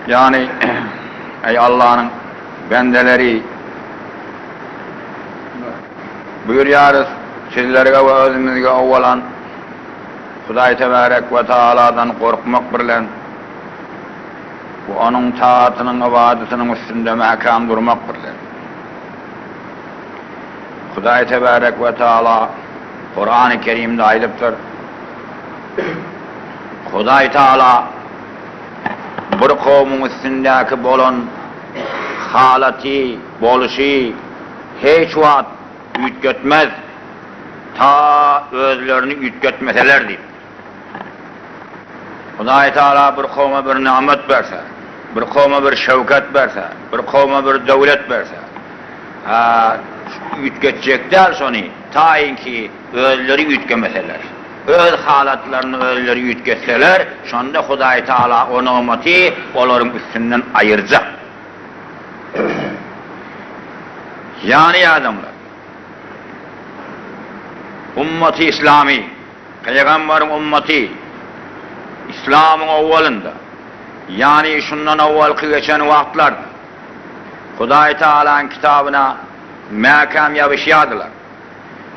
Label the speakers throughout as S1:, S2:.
S1: Ýagny, eý Allanyň bendeleri, buýurýarys sizlerge we özümizge owalan Hudaý Tebärek we Taaladan gorkmak birlen we Onuň taatynyň, ybadatynyň üstünde mäkäm durmak birlen. Hudaý Tebärek we Taala Kurany Kerimde aýdypdyr, Hudaý Taala bir kowmuň üstündäki bolan halaty, boluşy hiç wagt üýtgetmez, ta özlerini üýtgetmeseler diýipdir. Hudaý Taala bir kowma bir nygmat berse, bir kowma bir şöwket berse, bir kowma bir döwlet berse, ha, üýtgetjek däl şony, taýynki özleri üýtgemeseler. Öz halatlaryny özleri üýtgetseler, şonda Hudaý Taala o nygmaty olaryň üstünden aýyrjak. Ýany adamlar, ummaty islamy, Pygambaryň ummaty, islamyň owalynda, ýany şundan owalky geçen wagtlarda Hudaý Tagalaň kitabyna mäkäm ýabyşýardylar.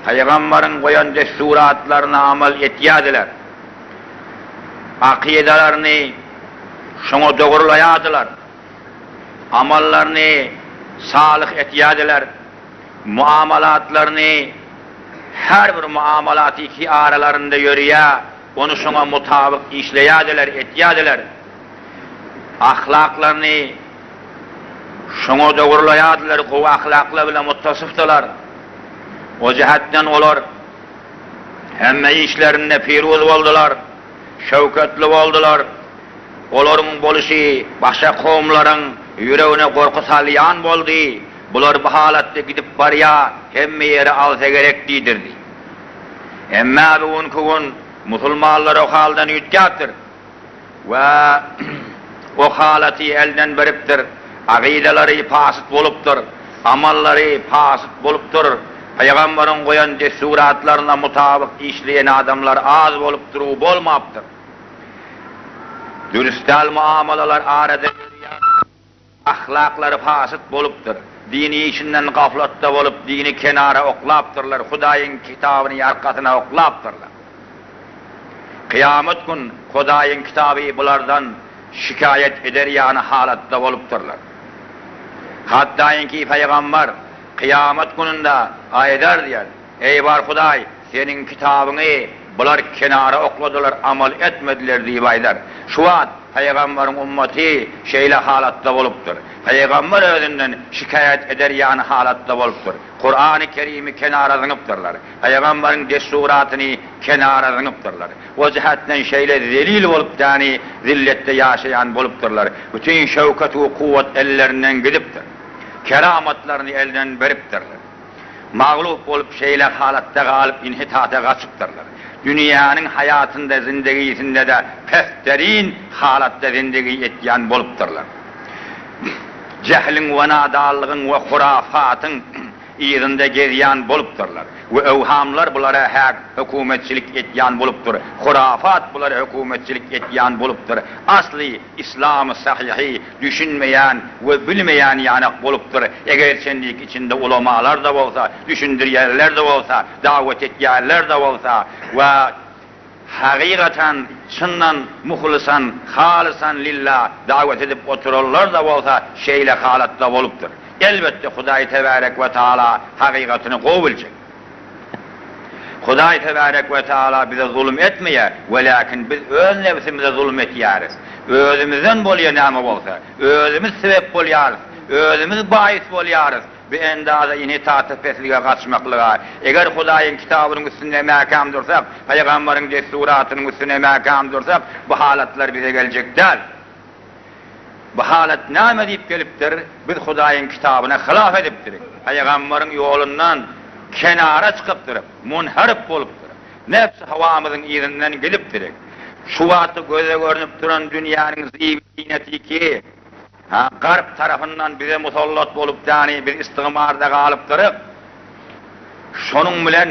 S1: Pygambaryň goýan dessuratlaryna amal etýärdiler. Akydalaryny şoňa dogurlaýardylar. Amallaryny salyh etýärdiler. Muamalatlaryny her bir muamalaty ki aralarynda ýörýär, ony şoňa mutabyk işleýärdiler, etýärdiler. Ahlaklaryny şoňa dogurlaýardylar, gowy ahlaklar bilen muttasyfdylar. O jähetden olar hemme işlerinde piruz boldular, şöwketli boldular. Olaryň boluşy başga kowumlaryň ýüregine gorky salýan boldy, Bular bu halatda gidip barýa, hemme ýeri alsa gerek diýdirdi. Emma bu günki gün musulmanlar o haldan üýtgäpdir. We o halaty elden beripdir, akydalary pasyt bolupdyr, amallary pasyt bolupdyr, Pygambaryň goýan dessuratlaryna mutabyk işleýän adamlar az bolupdyr u bolmapdyr. Dürs däl muamalalar arada ýörýär. Ahlaklary pasyt bolupdyr. Dini işinden gaflatda bolup, dini kenara oklapdyrlar, Hudaýyň kitabyny arkasyna oklapdyrlar. Kyýamat gün Hudaýyň kitaby bulardan şikaýat eder ýaly halatda bolupdyrlar. Hatdaýynki pygambar kyýamat gününde aýdar diýer, Eý bar Hudaý, Seniň kitabyňy bular kenara okladylar, amal etmediler diýip aýdar. Şu wagt pygambaryň ummaty şeýle halatda bolupdyr. Pygambar özünden şikaýat eder ýaly halatda bolupdyr. Kurany Kerimi kenara zyňypdyrlar. Pygambaryň dessuratyny kenara zyňypdyrlar. O jähetden şeýle zelil bolup däni zilletde ýaşaýan bolupdyrlar. Bütin şöwket we kuwwat ellerinden gidipdir. Keramatlaryny elden beripdirler. Maglup bolup şeýle halatda galyp inhitata gaçypdyrlar. Dünýäniň haýatynda zindegisinde-de pesderin halatda zindegi etýän bolupdyrlar. Jähliň we nadanlygyň we hurafatyň yzynda gezýän bolupdyrlar we öwhamlar bulara häk hökümetçilik etýän bolupdyr, hurafat bulara hökümetçilik etýän bolupdyr. Asly Yslamy sahyhy düşünmeýän we bilmeýän ýanak bolupdyr, eger çenlik içinde ulamalar-da bolsa, düşündirýänler-de bolsa, dawet etýänler-de bolsa we hakykatan, çyndan, muhlysan, halysan lillah dawet edip oturanlar-da bolsa şeýle halatda bolupdyr. Elbetde Hudaý tebärek we taala hakykatyny gowy biljek. Hudaý tebärek we taala bize zulum etmeýär, weläkin biz öz nebsimize zulum etýäris. Özümizden bolýar näme bolsa. Özümiz sebep bolýarys, özümiz baýys bolýarys bu endaza inhitata peslige gaçmaklyga. Eger Hudaýyň kitabynyň üstünde mäkäm dursak, pygambaryň dessuratynyň üstüne mäkäm dursak, bu halatlar bize geljek däl. Bu halat näme diýip gelipdir? Biz Hudaýyň kitabyna hylaf edipdirik, pygambaryň ýolundan kenara çykypdyryk, munharyp bolupdyryk, nebsi hawamyzyň yzyndan gidipdirik. Şu wagtky göze görnüp duran dünýäniň zibi-zineti ki, ha, garp tarapyndan bize musallat bolup däni biz istigmarda galypdyryk, şonuň bilen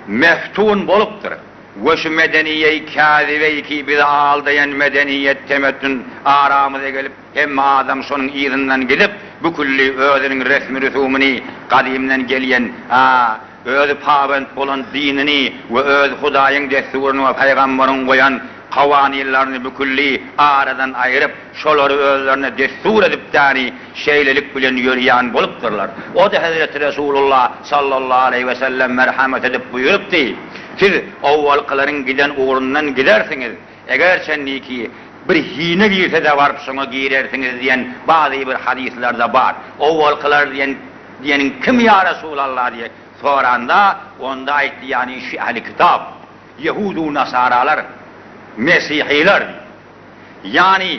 S1: meftun bolupdyryk. We şu medeniýeý käzibeý ki bizi aldaýan medeniýet temeddün aramyza gelip hemme adam şonuň yzyndan gidip bu külli özüniň resmi rüsumyny gadymdan gelýän a özi pabent bolan dinini we öz Hudaýyň dessuryny we paýgambaryň goýan kawanynlaryny bu külli aradan aýryp şolary özlerine dessur edip däni şeýlelik bilen ýörýän bolupdyrlar. O-da hezreti Resulullah sallallahu aleýhi we sellem merhemet edip buýrupdy, Siz owalkylaryň giden ugrundan gidersiňiz, eger çenliki bir hine girse-de baryp şoňa girersiňiz diýen bazy bir hadyslarda bar. Owalkylar diýen diýeniň kim ýa Resulallah diýe soranda, onda aýtdy ýagny şu ähli kitap, ýehudu nasaralar, mesihiler diýdi. Ýagny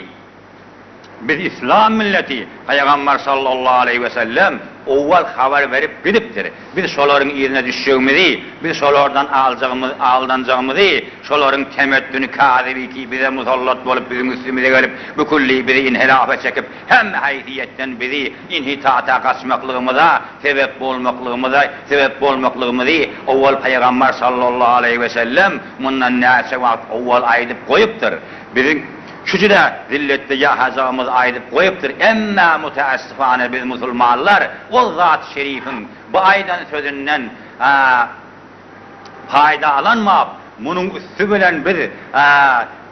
S1: Biz yslam milleti, Pygamber sallallahu aleýhi we sellem owwal habar berip gidipdir. Biz şolaryň yzyna düşjegimizi, biz şolardan aljagymyz, aldanjagymyzy, şolaryň temeddüni kazibi ki bize musallat bolup biziň üstümize gelip bu külli bizi inhirafa çekip hemme haýsyýetden bizi inhitata gaçmaklygymyza sebep bolmaklygymyza sebep bolmaklygymyzy owwal Pygamber sallallahu aleýhi we sellem mundan näçe wagt owwal aýdyp goýupdyr. Biziň şu juda zilletde ýahajagymyzy aýdyp goýupdyr, emma müteessifane biz musulmanlar ol zat-y şerifiň bu aýdan sözünden paýdalanmap, munuň üsti bilen biz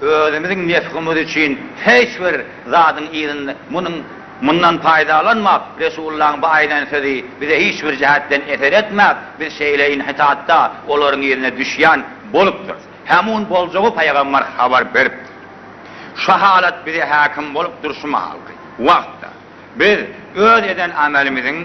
S1: özümiziň nefgimiz üçin hiç bir zadyň yzynda munuň mundan paýdalanmap, Resulullahyň bu aýdan sözi bize hiç bir jähetden eser etmäp, biz şeýle inhitatda olaryň yzyna düşýän bolupdyrys. Hemun boljagy pygamber habar beripdir. Şu halat bize häkim bolup durşy mahalky, wagtda, biz öz eden amelimiziň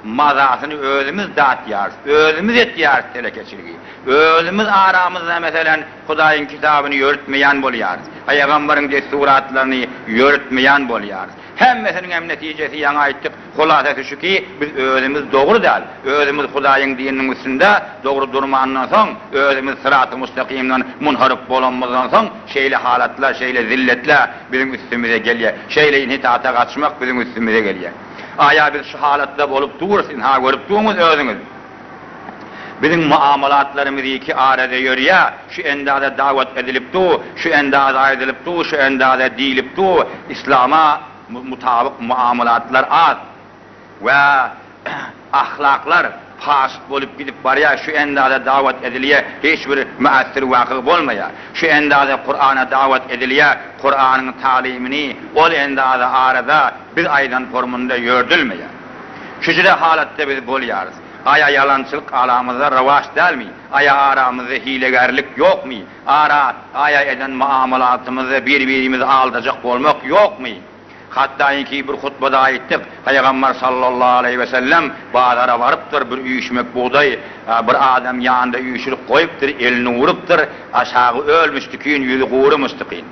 S1: mazasyny özümiz datýarys, özümiz etýäris telekeçiligi, özümiz aramyzda meselem Hudaýyň kitabyny ýörütmeýän bolýarys, pygamberiň dessuratlaryny ýörütmeýän bolýarys. Hemmesiniň hem netijesi ýaňy aýtdyk, hulasasy şu ki, biz özümiz dogry däl, özümiz Hudaýyň dininiň üstünde dogry durmandan soň, özümiz syraty mustakymdan munharyp bolanymyzdan soň şeýle halatlar, şeýle zilletler biziň üstümize gelýär, şeýle inhitata gaçmak biziň üstümize gelýär. Aýa biz şu halatda bolup durus, ynha görüp durňyz özüňiz. Biziň muamalatlarymyz iki arada ýörýä, şu endaza dawat edilip dur, şu endaza aýdylyp dur, şu endaza diýlip dur, islama mutabyk muamalatlar az we ahlaklar pasyt bolup gidip barýar, şu endaza dawat edilýä hiç bir müessir wakyg bolmaýar, şu endaza Kurana dawat edilýä, Kuranyň talymyny ol endaza arada biz aýdan formunda ýördülmeýär. Şüjre halatda biz bolýarys. Aýa ýalançylyk aramyzda rowaç dälmi? Aýa aramyzda hilegärlik ýokmy? Ara, aýa eden muamalatymyzda bir-birimizi aldajak bolmak ýokmy? Hatda-inki bir hutbada aýtdyk, Pygamber sallallahu aleýhi we sellem bazara barypdyr, bir üýşmek bugdaý bir adam ýanynda üýşürip goýupdyr, elini urupdyr, aşagy ölmüşdikin, ýüzi gurumyşdykin.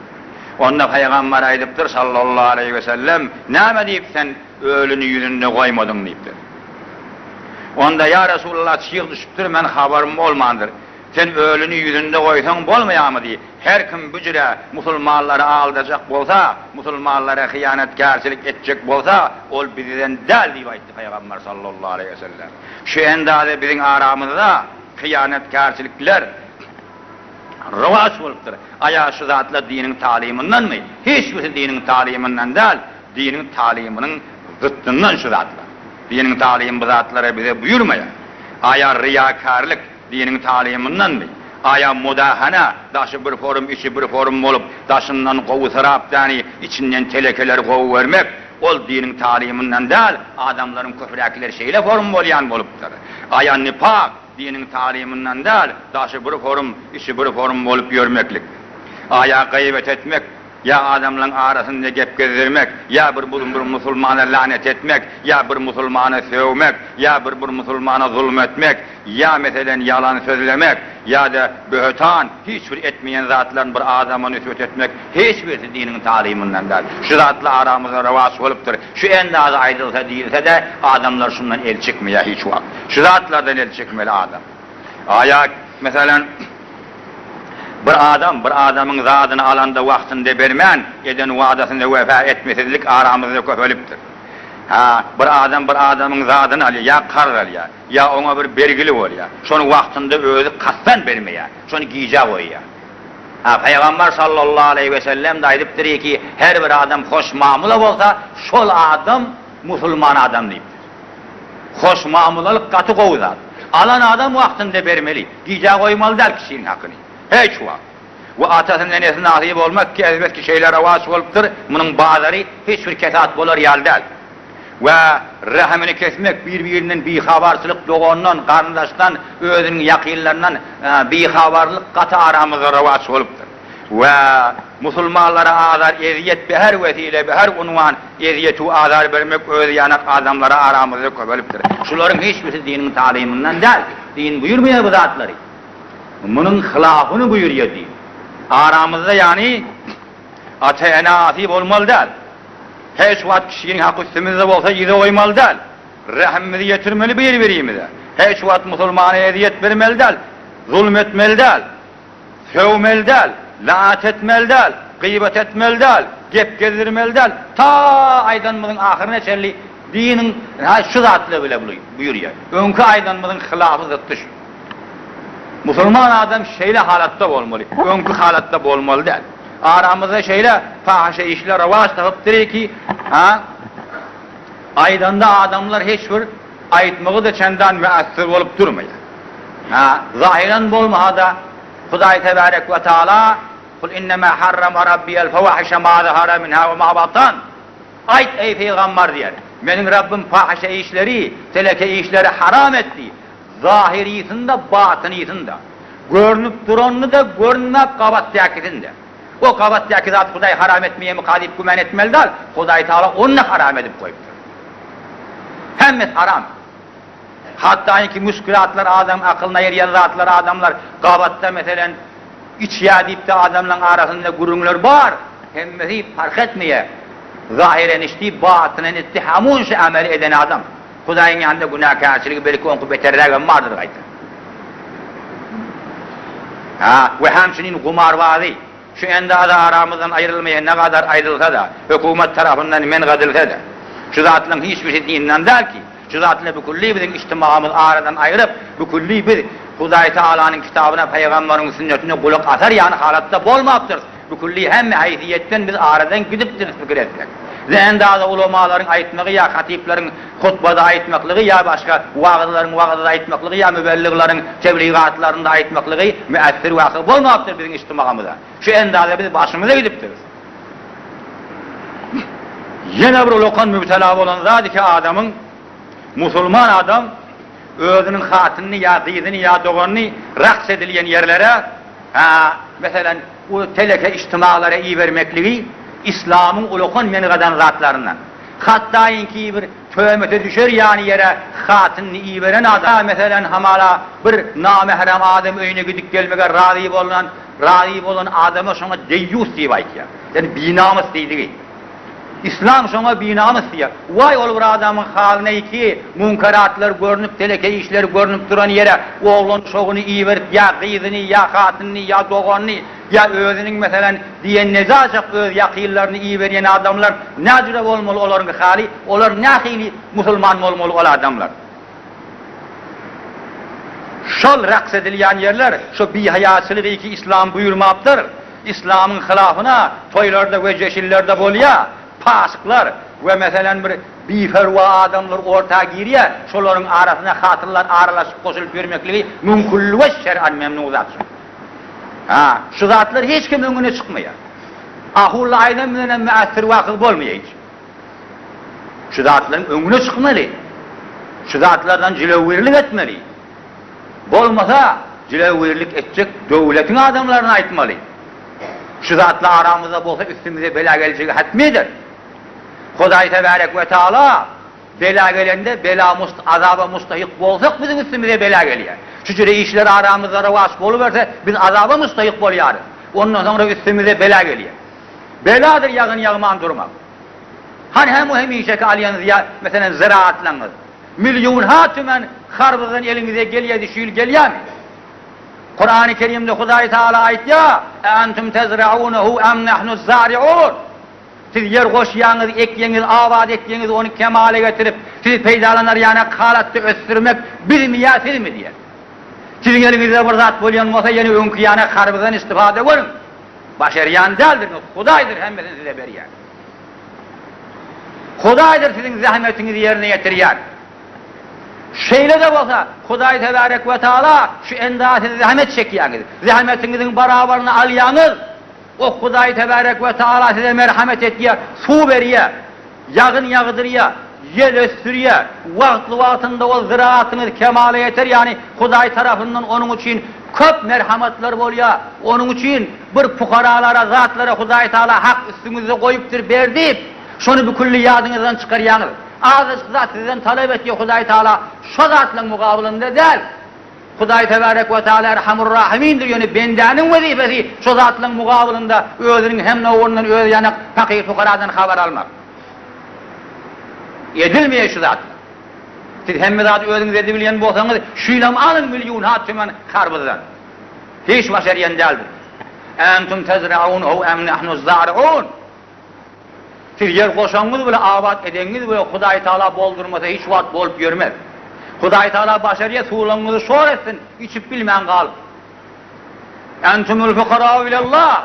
S1: Onda Pygamber aýdypdyr sallallahu aleýhi we sellem, Näme diýip sen Ölüni ýüzünde goýmadyň diýipdir. Onda, Ýa Resulallah, çyg düşüpdir, men habarym bolmandyr. Sen ölüni ýüzünde goýsaň bolmaýarmy diý. Her kim bu jüre musulmanlary aldajak bolsa, musulmanlara hyýanatkärçilik etjek bolsa, ol bizden däl diýip aýtdy Pygamber sallallahu aleýhi wesellem. Şu endaze biziň aramyzda hyýanatkärçilikler rowaç bolupdyr. Aýa şu zatlar diniň talymyndanmy? Hiç birisi diniň talymyndan däl. Diniň talymynyň zytdyndan şu zatlar. Diniň talymy bu zatlara bize buýurmaýar. Aýa ryýakärlik diniň talymyndanmy? Aýa mudahana, daşy bir forum, içi bir forum bolup, daşyndan gowy syrap däni, içinden telekeleri gowy görmek, ol diniň talymyndan däl, adamlaryň köpräkleri şeýle forum bolýan bolupdyr. Aýa nifak diniň talymyndan däl, daşy bir forum, içi bir forum bolup ýörmeklik. Aýa gyýbat etmek Ýa adamlaň arasynda gep gezdirmek, ýa bir bir musulmana lanet etmek, ýa bir musulmana sögmek, ýa bir bir musulmana zulum etmek, ýa meselen ýalan sözlemek, ýa-da böhtan, hiç bir etmeýän zatlaryny bir adama nüsbet etmek hiç birisi diniň talymyndan däl. Şu zatlar aramyzda rowaç bolupdyr. Şu endaza aýdylsa diýilse-de adamlar şundan el çekmeýär hiç wagt. Şu zatlardan el çekmeli adam. Aýa, meselem, bir adam bir adamyň zadyny alanda wagtynda bermän, eden wadasyna wepa etmesizlik aramyzda köpelipdir. Ha, bir adam bir adamyň zadyny alýar, ýa karz alýar, ýa oňa bir bergili bolýar. Şony wagtynda özi kasdan bermeýär, şony gijä goýýar. Ha, Pygamber sallallahu aleýhi we sellem-de aýdypdyr ki, her bir adam hoş mamula bolsa, şol adam musulman adam diýipdir. Hoş mamulalyk gaty gowy zat. Alan adam wagtynda bermeli, gijä goýmaly däl kişiniň hakyny. Hiç wagt. We atasyna enesine asyý bolmak ki elbet ki şeýle rowaç bolupdyr, munuň bazary hiç bir kesat bolar ýaly däl. We rehimini kesmek bir-birinden bihabarçylyk dogandan, garyndaşdan, özüniň ýakynlaryndan bihabarlyk gaty aramyzda rowaç bolupdyr. We musulmanlara azar ezýet be her wesile be her unwan ezýet u azar bermek özi ýanak adamlara aramyzda köpelipdir. Şularyň hiç birisi diniň talymyndan däl. Din buýurmaýar bu zatlary. Munuň hylafyny buýurýar din. Aramyzda ýagny ata-ene asy bolmaly däl. Hiç wagt kişiniň haky üstümizde bolsa yza goýmaly däl. Rehimimizi ýetirmeli bir-birimize. Hiç wagt musulmana ezýet bermeli däl, zulum etmeli däl, sögmeli däl, laat etmeli däl, gybat etmeli däl, gep gezdirmeli däl. Ta aýdanymyzyň ahyryna çenli diniň şu zatlar bile buýurýar. Öňki aýdanymyzyň hylafy zytdy şu. Musulman adam şeýle halatda bolmaly, öňki halatda bolmaly däl. Aramyzda şeýle pahyşa işler rowaç tapypdyr ki, ha, aýdanda adamlar hiç bir aýtmagy-da çendan müessir bolup durmaýar. Ha, zahyran bolmasa-da Hudaý tebärek we taala Kul innema harrama rabbiyel fawahişe ma zahara minha we ma batan. Aýt, eý pygambar diýer, Meniň Rabbym pahyşa işleri, teleke işleri haram etdi. Zahyrysyn-da, batynysyn-da. Görnüp duranyny-da, görünmäp gabatdäkisini-de. O gabatdäki zat Hudaý haram etmeýärmika diýip gümän etmeli däl, Hudaý Tagala ony-da haram edip goýupdyr. Hemmesi haram. Hatda-ki müşkilatlar adamyň akylyna aýyrýan zatlar adamlar gabatda meselem içýär diýip-de adamlaryň arasynda gürrüňler bar. Hemmesi parh etmeýär. Zahyren içdi, batynen etdi, hamun şu ameli eden adam. Hudaýyň ýanynda günäkärçiligi belki oňky beterrägem bardyr gaýta. Ha, we hemçinin gumarbazy. Şu endaza aramyzdan aýrylmaýa ne gadar aýdylsa-da, hökümet tarapyndan men gadilse-de, şu zatlaryň hiç birisi dinden däl ki, şu zatlar bükülli biziň içtimagymyzy aradan aýryp, bükülli biz Hudaý Tagalanyň kitabyna, pygambaryň sünnetine gulak asar ýaly halatda bolmapdyrys. Bükülli hemme haýsyýetden biz aradan gidipdiris pikir etsek. Zändaza ulamalaryň aýtmagy ýa hatyplaryň hutbada aýtmaklygy ýa başga wagyzlaryň wagyzda aýtmaklygy ýa mübelliglaryň tebligatlarynda aýtmaklygy müessir waky bolmapdyr biziň içtimagymyza. Şu endaza biz başymyza gidipdiris. Ýene bir ulakan mübtela bolan zat iki adamyň musulman adam özüniň hatynyny ýa gyzyny ýa doganyny raks edilýän ýerlere Hä, meselem, uly teleke ijtimaglara ibermekligi islamyň ulakan mengadan zatlaryndan. Hatdaýynki bir töhmete düşer ýaly ýere hatynyny iberen adam, meselem, hamala bir namährem adam öýüne gidip gelmege razy bolan, razy bolan adama şoňa deýýus diýip aýtýar. Ýagny binamys diýdigi. Islam şoňa binamys diýýär. Waý ol bir adamyň halyna ki, munkeratlar görnüp, teleke işleri görnüp duran ýere oglan uşagyny iberip ýa gyzyny, ýa hatynyny, ýa doganyny, ýa özüniň meselem diýen nejajak öz ýakynlaryny iberýän adamlar näjüre bolmaly olaryň haly, olar nähili musulman bolmaly ol adamlar. Şol raks edilýän ýerler şo bihaýaçylygy ki islam buýurmapdyr. Islamyň hylafyna toýlarda we jeşinlerde bolýa, pasyklar we meselem bir biperwa adamlar orta girýä, şolaryň arasyna hatynlar aralaşyp goşulyp ýörmekligi mümkinli we şer'an memnu zat şu. Ha, şu zatlar hiç kim öňüne çykmaýar. Ahulla aýdan bilenem müessir wakyg bolmaýar hiç. Şu zatlaryň öňüne çykmaly. Şu zatlardan jilewirlik etmeli. Bolmasa, jilewirlik etjek döwletiň adamlaryna aýtmaly. Şu zatlar aramyzda bolsa üstümize bela geljegi hetmidir. Hudaý tebärek we taala bela gelende bela must azaba mustahyk bolsak biziň üstümize bela gelýär. Şu jüre işler aramyzda rowaç boluberse biz azaba mustahyk bolýarys. Ondan soňra üstümize bela gelýär. Beladyr ýagyn ýagman durmak. Hany hem o hemişeki alýan zyýa meselem ziraatlaňyz. Millionha tümen harbyzdan eliňize gelýärdi şu ýyl gelýärmi? Kurany Kerimde Hudaý Taala aýtýar, Eantum tezraunehu em nahnuz zariun. Siz ýer goşýaňyz, ekýäňiz, abat etýäňiz, ony kemala getirip, siz peýdalanar ýanak halatda ösdürmek bizmi ýa sizmi diýer. Siziň eliňizde bir zat bolýan bolsa, ýene öňki ýanak harbydan istifada görüň. Başarýan däldirňiz, Hudaýdyr hemmesini size berýän. Hudaýdyr siziň zähmetiňizi ýerine ýetirýän. Şeýle-de bolsa, Hudaý tebärek we taala şu enda siz zähmet çekýäňiz, zähmetiňiziň barabaryny alýaňyz, O Hudaý tebärek we taala size merhemet etýär, suw berýär, ýagyn ýagdyrýar, ýel ösdürýär, wagtly-wagtynda ol zyraatyňyz kemala ýeter, ýagny Hudaý tarapyndan onuň üçin köp merhemetler bolýar, onuň üçin bir pukaralara zatlara Hudaý taala hak üstüňizde goýupdyr, ber diýip, şony bükülli ýadyňyzdan çykarýaňyz. Azajyk zat sizden talap etýär Hudaý taala şo zatlaň mugabylynda däl. Hudaý tebarek we taala Erhamur-Rahimindir, ýöne bendäniň wezipesi şo zatlaryň mugabylynda özüniň hemnowundan öz ýanak pakyr-pukaradan habar almak. Edilmeýär şu zatlar. Siz hemme zady özüňiz edibilýän bolsaňyz, şu ýylam alyň milýun hat tümen harbyzdan. Hiç başarýan däldir. Entum tezraunehu em nahnu'z-zari'un. Siz ýer goşaňyz bile abat edeňiz we Hudaý Tagala boldurmasa hiç wagt bolup ýörmez. Hudaý Tagala başarýa suwlaňyzy şor etsin, içip bilmän galyp. Entumul fukarau ilallah,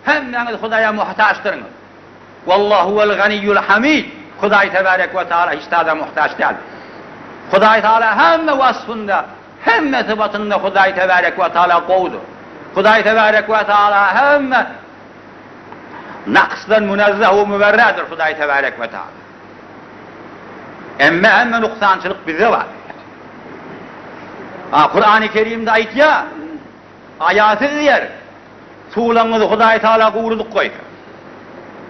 S1: hemmäňiz Hudaýa muhtaçdyrňyz. Wallahu huwel ganiyyul hamid, Hudaý tebarek we taala hiç zada muhtaç däldir. Hudaý Tagala hemme wasfynda, hemme sypatynda Hudaý tebarek we taala gowudyr. Hudaý tebarek we taala hemme Naksdan münezzeh we müberrädir Hudaý tebarek we taala. Emme hemme nuksançylyk bizde bar. Ha Kurany Kerimde aýtýar, Aýasyz diýer, suwlaryňyzy Hudaý Taala gurudyp goýsa,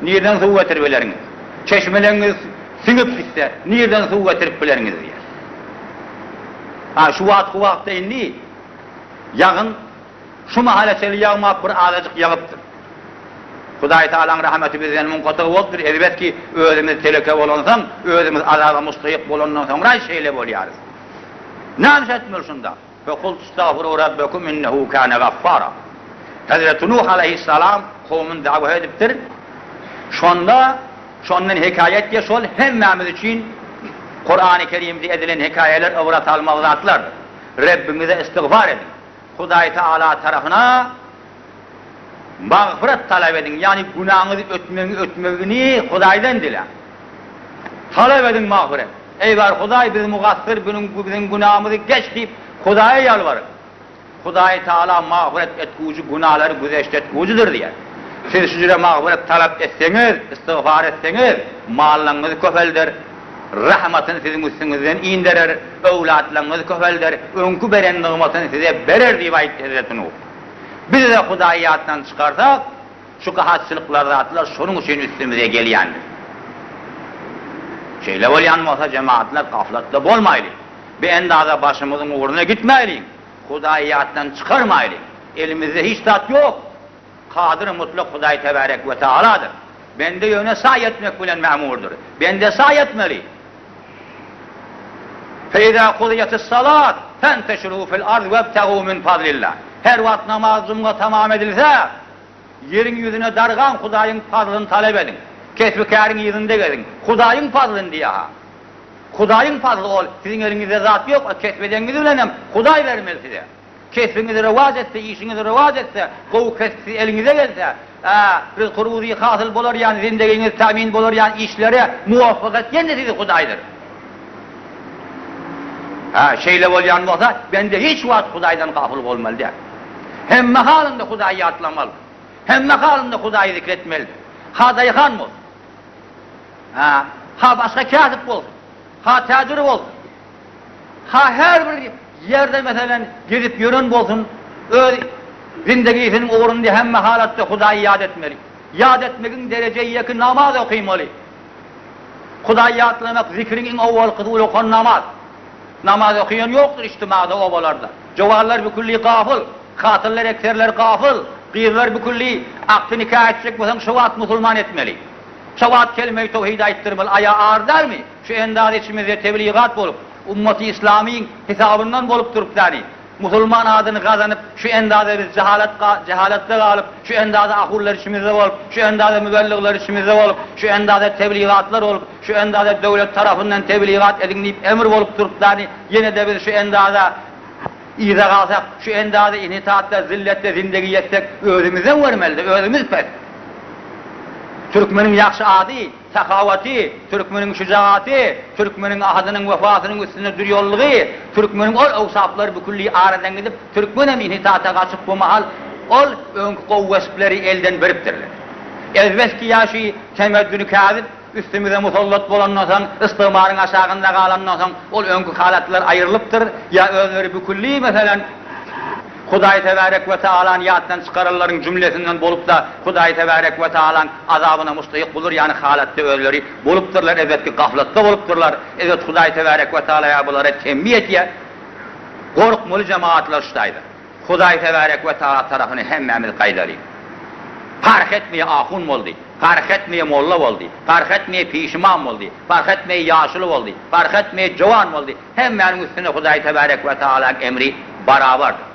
S1: nirden suw getirip bileriňiz? Çeşmeleriňiz siňip gitse, nirden suw getirip bileriňiz diýer. Ha şu wagtky wagtda indi ýagyn Şu mahala çenli ýagmap bir azajyk ýagypdyr. Hudaý Tagalaň rahmeti bizden munkatyg bolupdyr, elbet ki, özümiz teleke bolansoň, özümiz azaba mustahyk bolandan soňra şeýle bolýarys. Näme etmeli şunda? Fekultu estagfiru rabbekum innehu kâne gaffara. Hezreti Nuh aleýhissalam kowumyny dawet edipdir. Şonda, şondan hekaýa etýär, şol hemmämiz üçin Kurany Kerimde edilen hekaýalar ybrat almaly zatlardyr. Rebbiňize istigfar ediň. Hudaý Tagala tarapyna magfyrat talap ediň, ýagny günaňyzy ötmegiň ötmegini Hudaýdan diläň. Talap ediň magfyrat. Eý bar Hudaý biz mugassyr biziň biziň günamyzy geç diýip Hudaýa ýalbaryň. Hudaý Tagala magfyrat etgüji günalary güzeşt etgüjidir diýýär. Siz şu jüre magfyrat talap etseňiz, istigfar etseňiz, mallaňyzy köpelder. Rahmatyny siziň üstüňizden inderer, öwlatlaryňyzy köpelder, öňki beren nygmatyny size berer diýip aýtdy Hezreti Nuh. Biz-de Hudaýy ýatdan çykarsak, şu gahatçylyklar zatlar şonuň üçin üstümize gelýändir. Şeýle bolýan bolsa jemagatlar gaflatda bolmaýlyň. Bi endaza başymyzyň ugruna gitmäýliň. Hudaýy ýatdan çykarmaýlyň. Elimizde hiç zat ýok. Kadyr mutlak Hudaý Tebärek we Taaladyr. Bende ýöne saý etmek bilen mämurdyr. Bende saý etmeli. Feizâ kuziyetis-salât fenteşirû fil-ard webtegû min fazlillah. Her wagt namaz jumga tamam edilse, ýeriň ýüzüne dargaň Hudaýyň fazlyny talap ediň. Kesbi-käriň yzynda geziň. Hudaýyň fazlyny diýýär-ha. Hudaýyň fazly ol, siziň eliňizde zat ýok, kesp edeňiz bilenem Hudaý bermeli size. Kesbiňiz rowaç etse, işiňiz rowaç etse, gowy kesp siz eliňize gelse, ä, ryzky-ruzy hasyl bolar ýan, zindegiňiz tämin bolar ýan işlere muwafyk etýän-de sizi Hudaýdyr. Hä, şeýle bolýan bolsa, bende hiç wagt Hudaýdan gapyl bolmaly däl. Hemme halynda Hudaýy ýatlamalydyr. Hemme halynda Hudaýy zikr etmelidir. Ha daýhan bolsun, hä, ha başga käsip bolsun, ha täjir bolsun, Ha her bir ýerde meselem gezip ýören bolsun, öz zindegisiniň ugrunda hemme halatda Hudaýy ýat etmeli. Ýat etmegiň derejeýi ýeki namaz okymaly. Hudaýy ýatlamak zikriň iň owalkysy ulakan namaz. Namaz okaýan ýokdur içtimada obalarda. Jowanlar bükülli gafyl, hatynlar ekserleri gafyl, gyzlar bükülli akdy nika etjek bolsaň şo wagt musulman etmeli. Şo wagt kelmeýi towhid aýtdyrmaly aýa ar dälmi? Şu endaz içimizde tebligat bolup, ummaty-yslamyň hisabyndan bolup durupdany. Musulman adyny gazanyp, şu endaza biz jahalat jahalatda galyp, şu endaza ahunlar içimizde bolup, şu endaza mübelligler içimizde bolup, şu endaza tebligatlar bolup, şu endaza döwlet tarapyndan tebligat ediň diýip emr bolup durupdany, ýene-de biz şu endaza yza galsak, şu endaza inhitatda, zilletde zindegi etsek, özümizden görmeli-de, özümiz pes. Türkmeniň ýagşy ady, Sahawaty, türkmeniň şujagaty, türkmeniň ahadynyň wepasynyň üstünde durýanlygy, türkmeniň ol owsaplary bükülli aradan gidip, türkmenem inhitata gaçyp bu mahal ol öňki gowy wespleri elden beripdirler. Ezbeski ýa şu temeddüni käzip üstümize musallat bolandan soň, ystygmaryň aşagynda galandan soň ol öňki halatlar aýrylypdyr, ýa özleri bükülli meselem, Hudaý tebärek we taalany ýatdan çykaranlaryň jümlesinden bolup-da, Hudaý tebärek we taalaň azabyna mustahyk bular ýaly halatda özleri bolupdyrlar, elbetki gaflatda bolupdyrlar, elbet Hudaý tebärek we taala bulara temmi etýär. Gorkmaly jemagatlar şu taýda. Hudaý tebärek we taala tarapyna hemmämiz gaýdalyň. Parh etmeýär ahun boldy, parh etmeýär molla boldy, parh etmeýär pişimam boldy, parh etmeýär ýaşuly boldy, parh etmeýär jowan boldy, Hemmäniň üstüne Hudaý Tebärek we Tagalaň emri barabardyr.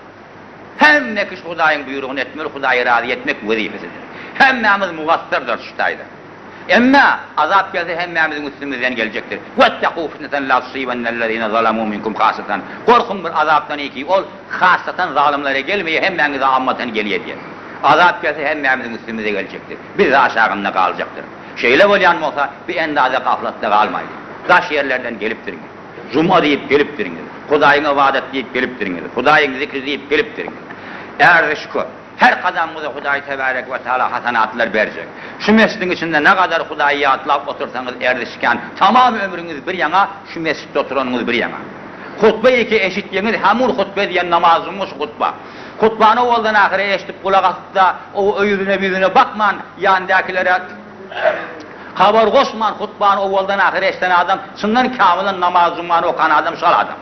S1: Hemme kişi Hudaýyň buýrugyny etmeli, Hudaýy razy etmek wezipesidir. Hemmämiz mugassyrdyr şu taýda. Emma azap gelse hemmämiziň üstümizden geljekdir. Wettekû fitneten lâ tusîbennellezîne zalemû minkum hassatan. Gorkuň bir azapdan ki ol hassatan zalymlara gelmeýär, hemmäňize ammatan gelýär diýen. Azap gelse hemmämiziň üstümize geljekdir. Biz-de aşagynda galjakdyrys. Şeýle bolýan bolsa, bi endaze gaflatda galmaýly. Daş ýerlerden gelipdiriňiz. Juma diýip gelipdiriňiz. Hudaýyň ybadat diýip gelipdiriňiz. Hudaýyň zikri diýip gelipdiriňiz. Ärziş köp. Her gadamyňyza Hudaý tebärek we taala hasanatlar berjek. Şu mesjidiň içinde nagadar Hudaýy ýatlap otursaňyz ärziş kän. Tamam ömrüňiz bir ýaňa, şu mesjitde oturanyňyz bir ýaňa. Hutba ýeke eşitýeňiz hamur hutba diýen namazymyz şu hutba. Hutbany owaldan ahyra eşidip gulak asyp-da, o ýüzüne-büzüne bakman, ýanydakilere habar goşman hutbany owaldan ahyra eşiden adam, çyndan kamylan namaz-jumany okan adam şol adam.